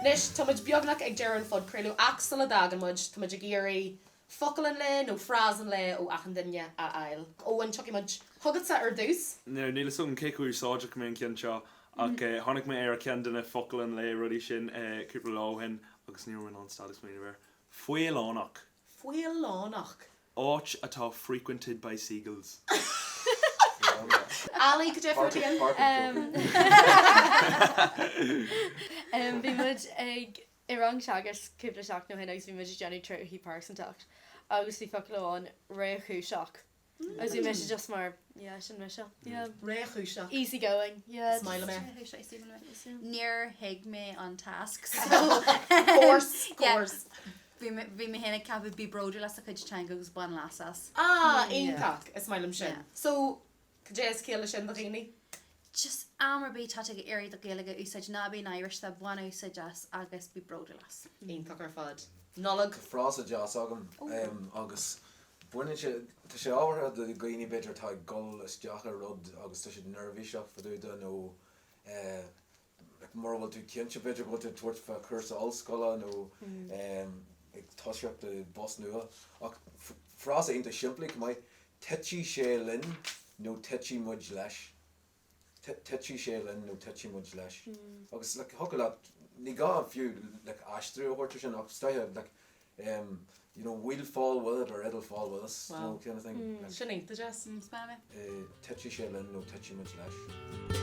Anois, tá muid beagnach ag deireadh an phodchraoladh ach sula bhfágann muid, tá muid ag iarraidh focal an lae nó frása an lae ó achan duine a fháil. Eoin, tiocfaidh muid chugatsa ar dtús. Now, níl fhios agam cé chomh úsáideach mé an ceann seo ach tháinig mé ar ceann de na focail an lae rudaí sin cúpla lá ó shin agus ní raibh mé in ann stad ag smaoineamh air. Faolánach. Faolánach. Áit atá frequented by seagulls. Ali, cad é fút féin? Bhí muid ag i rang teagaisc cúpla seachtain ó shin agus bhí muid ag déanamh tréithí pearsantacht agus bhí focal amháin réchúiseach agus bhí mise just mar yeah sin mise yeah. Réchúiseach. Easy going yeah. Is maith liom é. Níor thuig mé an tasc so Course, course. Bhí mé féin ag ceapadh bí bródúil as do chuid teanga agus bain leas as. Ah, iontach! Is maith liom sin. So, cad é is ciall leis sin do dhaoine? Just am ar bith tá tú ag iarraidh do Ghaeilge a úsáid, ná bí náireach de, bain úsáid as agus bí bródúil as. Iontach ar fad. Nollaig. Tá frása deas agam agus baineann sé, tá sé ábhartha do dhaoine b'fhéidir atá ag dul isteach i rud agus tá siad neirbhíseach fá dtaobh de nó like mura bhfuil tú cinnte b'fhéidir go bhfuil tú ag tabhairt fá chúrsa ollscoile nó ag toiseacht i bpost nua ach frása iontach simplí chomh maith, titfidh sé linn nó titfidh muid leis. Titfidh sé linn nó titfidh muid leis. Agus like thiocfadh leat, ní gá fiú like aistriú a thabhairt ar sin ach is dóiche like you know, we'll fall with it or it'll fall with us, you know, kind of thing. Sin iontach deas. Titfidh sé linn nó titfidh muid leis.